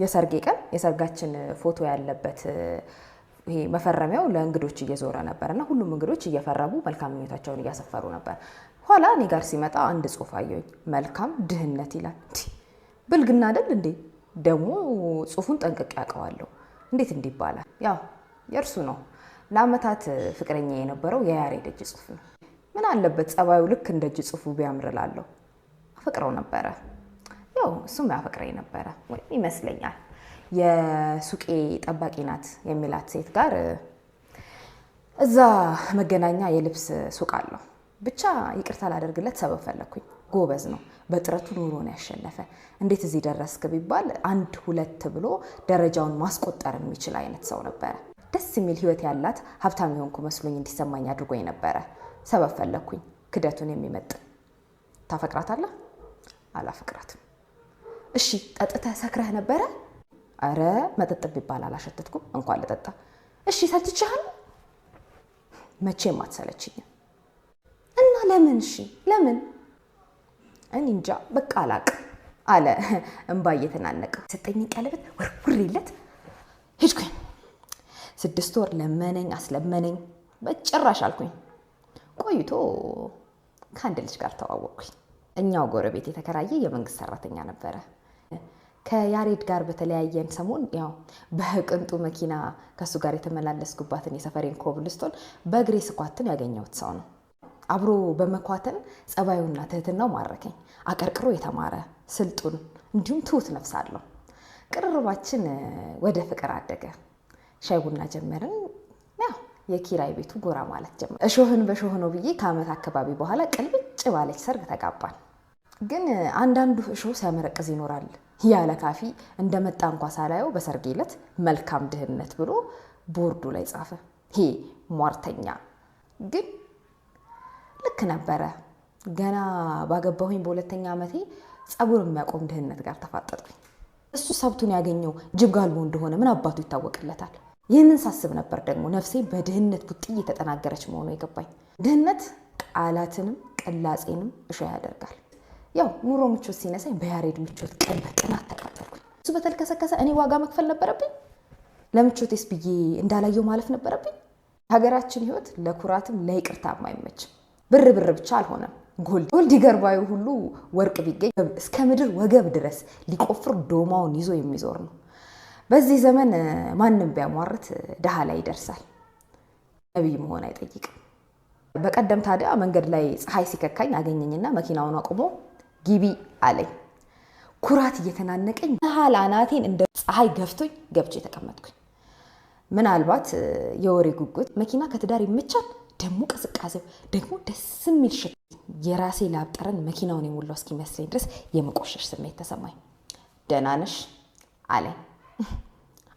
የሰርጌ ቀን የሰርጋችን ፎቶ ያለበት ይሄ መፈረሚያው ለእንግዶች እየዞረ ነበር እና ሁሉም እንግዶች እየፈረሙ መልካም ምኞታቸውን እያሰፈሩ ነበር። ኋላ እኔ ጋር ሲመጣ አንድ ጽሑፍ አየሁኝ። መልካም ድህነት ይላል። ብልግና አይደል እንዴ? ደግሞ ጽሑፉን ጠንቅቄ አውቀዋለሁ። እንዴት እንዲህ ይባላል? ያው የእርሱ ነው። ለአመታት ፍቅረኛ የነበረው የያሬድ እጅ ጽሑፍ ነው። ምን አለበት ጸባዩ ልክ እንደ እጅ ጽሑፉ ቢያምር እላለሁ። አፈቅረው ነበረ። ያው እሱም ያፈቅረኝ ነበረ ወይም ይመስለኛል። የሱቄ ጠባቂ ናት የሚላት ሴት ጋር እዛ መገናኛ የልብስ ሱቅ አለው። ብቻ ይቅርታ ላደርግለት ሰበብ ፈለግኩኝ። ጎበዝ ነው፣ በጥረቱ ኑሮን ያሸነፈ። እንዴት እዚህ ደረስክ ቢባል አንድ ሁለት ብሎ ደረጃውን ማስቆጠር የሚችል አይነት ሰው ነበረ። ደስ የሚል ሕይወት ያላት ሀብታም የሆንኩ መስሎኝ እንዲሰማኝ አድርጎኝ ነበረ። ሰበብ ፈለግኩኝ፣ ክደቱን የሚመጥን። ታፈቅራታለህ? አላፈቅራትም። እሺ ጠጥተህ ሰክረህ ነበረ? አረ መጠጥ ቢባል አላሸተትኩም፣ እንኳን ልጠጣ። እሺ ሰልችቼሃለሁ? መቼም አትሰለችኝም። እና ለምን? እሺ ለምን? እኔ እንጃ በቃ አላቅም አለ እምባ እየተናነቀ። ሰጠኝን ቀለበት ወርውሬለት ሄድኩኝ። 6 ወር ለመነኝ አስለመነኝ፣ በጭራሽ አልኩኝ። ቆይቶ ከአንድ ልጅ ጋር ተዋወቅኩኝ። እኛው ጎረቤት የተከራየ የመንግስት ሰራተኛ ነበረ። ከያሬድ ጋር በተለያየን ሰሞን ያው በቅንጡ መኪና ከእሱ ጋር የተመላለስኩባትን የሰፈሬን ኮብልስቶን በእግሬ ስኳትን ያገኘሁት ሰው ነው። አብሮ በመኳተን ጸባዩና ትህትናው ማረከኝ። አቀርቅሮ የተማረ ስልጡን፣ እንዲሁም ትሁት ነፍስ አለው። ቅርርባችን ወደ ፍቅር አደገ። ሻይ ቡና ጀመርን። ያው የኪራይ ቤቱ ጎራ ማለት ጀመር። እሾህን በሾህ ነው ብዬ ከዓመት አካባቢ በኋላ ቅልብጭ ባለች ሰርግ ተጋባን። ግን አንዳንዱ እሾህ ሲያመረቅዝ ይኖራል። ያለ ካፊ እንደመጣ እንኳ ሳላየው በሰርጌ ዕለት መልካም ድህነት ብሎ ቦርዱ ላይ ጻፈ። ይሄ ሟርተኛ ግን ልክ ነበረ። ገና ባገባሁኝ በ2ኛ ዓመቴ ጸጉር የሚያቆም ድህነት ጋር ተፋጠጥኩኝ። እሱ ሰብቱን ያገኘው ጅብ ጋልቦ እንደሆነ ምን አባቱ ይታወቅለታል? ይህንን ሳስብ ነበር ደግሞ ነፍሴ በድህነት ቡጢ የተጠናገረች መሆኑ የገባኝ። ድህነት ቃላትንም ቅላጼንም እሾህ ያደርጋል። ያው ኑሮ ምቾት ሲነሳኝ በያሬድ ምቾት ቀን በቅናት ተቃጠልኩኝ። እሱ በተልከሰከሰ እኔ ዋጋ መክፈል ነበረብኝ። ለምቾቴስ ብዬ እንዳላየው ማለፍ ነበረብኝ። ሀገራችን ሕይወት ለኩራትም ለይቅርታም አይመችም። ብር ብር ብቻ አልሆነም። gold digger ባዩ ሁሉ ወርቅ ቢገኝ እስከ ምድር ወገብ ድረስ ሊቆፍር ዶማውን ይዞ የሚዞር ነው። በዚህ ዘመን ማንም ቢያሟርት ድሃ ላይ ይደርሳል። ነቢይ መሆን አይጠይቅም። በቀደም ታዲያ መንገድ ላይ ፀሐይ ሲከካኝ አገኘኝና መኪናውን አቁሞ ግቢ አለኝ። ኩራት እየተናነቀኝ መሀል አናቴን እንደ ፀሐይ ገፍቶኝ ገብቼ ተቀመጥኩኝ። ምናልባት የወሬ ጉጉት መኪና ከትዳር ይመቻል፣ ደግሞ ቅዝቃዜው ደግሞ ደስ የሚል ሽታ፣ የራሴ ላብ ጠረን መኪናውን የሞላው እስኪመስለኝ ድረስ የመቆሸሽ ስሜት ተሰማኝ። ደህና ነሽ አለኝ።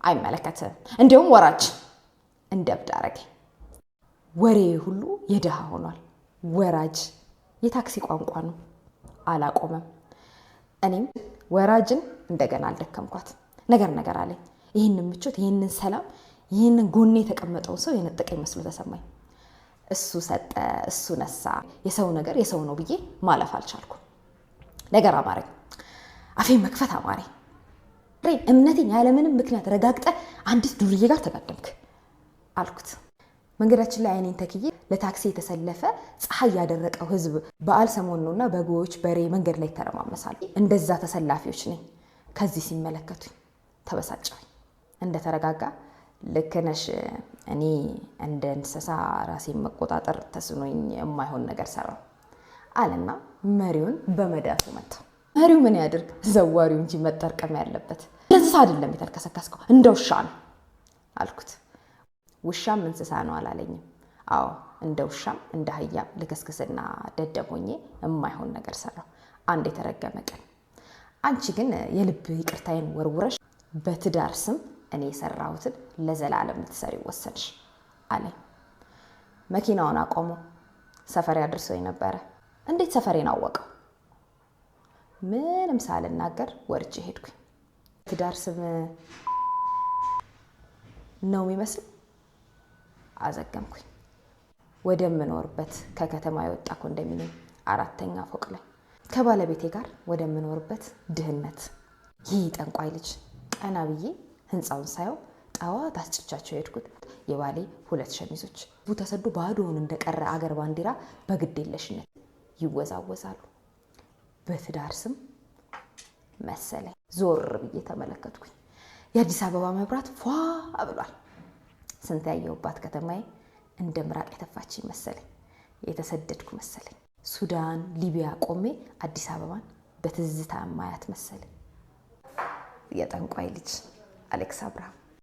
አይመለከትም፣ እንዲሁም ወራጅ እንደ እብድ አደረገኝ። ወሬ ሁሉ የድሃ ሆኗል። ወራጅ የታክሲ ቋንቋ ነው። አላቆመም። እኔም ወራጅን እንደገና አልደከምኳት። ነገር ነገር አለኝ። ይህንን ምቾት፣ ይህንን ሰላም፣ ይህንን ጎኔ የተቀመጠውን ሰው የነጠቀኝ መስሎ ተሰማኝ። እሱ ሰጠ፣ እሱ ነሳ፣ የሰው ነገር የሰው ነው ብዬ ማለፍ አልቻልኩም። ነገር አማረኝ፣ አፌን መክፈት አማረኝ። እምነቴን ያለምንም ምክንያት ረጋግጠ አንዲት ዱርዬ ጋር ተጋደምክ አልኩት። መንገዳችን ላይ አይኔን ተክዬ ለታክሲ የተሰለፈ ፀሐይ ያደረቀው ህዝብ በዓል ሰሞን ነውና በጎች በሬ መንገድ ላይ ይተረማመሳሉ። እንደዛ ተሰላፊዎች ነኝ። ከዚህ ሲመለከቱኝ ተበሳጨሁኝ። እንደተረጋጋ ልክ ነሽ፣ እኔ እንደ እንስሳ ራሴን መቆጣጠር ተስኖኝ የማይሆን ነገር ሰራው አለና መሪውን በመዳፉ መታው። መሪው ምን ያድርግ? ዘዋሪው እንጂ መጠርቀም ያለበት። እንስሳ አይደለም የተልከሰከስከው፣ እንደ ውሻ ነው አልኩት። ውሻም እንስሳ ነው አላለኝም። አዎ እንደ ውሻም እንደ አህያም ልክስክስና ደደብ ሆኜ የማይሆን ነገር ሰራው። አንድ የተረገመ ቀን። አንቺ ግን የልብ ይቅርታዬን ወርውረሽ በትዳር ስም እኔ የሰራሁትን ለዘላለም ልትሰሪ ወሰንሽ አለኝ። መኪናውን አቆሞ ሰፈሬ አድርሶኝ ነበረ። እንዴት ሰፈሬን አወቀው? ምንም ሳልናገር ወርጄ ሄድኩኝ። ትዳር ስም ነው የሚመስል አዘገምኩኝ። ወደምኖርበት ከከተማ የወጣ ኮንዶሚኒየም 4ኛ ፎቅ ላይ ከባለቤቴ ጋር ወደምኖርበት ድህነት። ይህ ጠንቋይ ልጅ ቀና ብዬ ህንፃውን ሳየው ጠዋት አስጭቻቸው የሄድኩት የባሌ 2 ሸሚዞች ተሰዶ ባዶውን እንደቀረ አገር ባንዲራ በግድ የለሽነት ይወዛወዛሉ። በትዳር ስም መሰለኝ ዞር ብዬ ተመለከትኩኝ። የአዲስ አበባ መብራት ፏ ብሏል። ስንት ያየሁባት ከተማዬ እንደ ምራቅ የተፋችኝ መሰለኝ። የተሰደድኩ መሰለኝ። ሱዳን፣ ሊቢያ ቆሜ አዲስ አበባን በትዝታ ማያት መሰለኝ። የጠንቋይ ልጅ አሌክስ አብርሃም።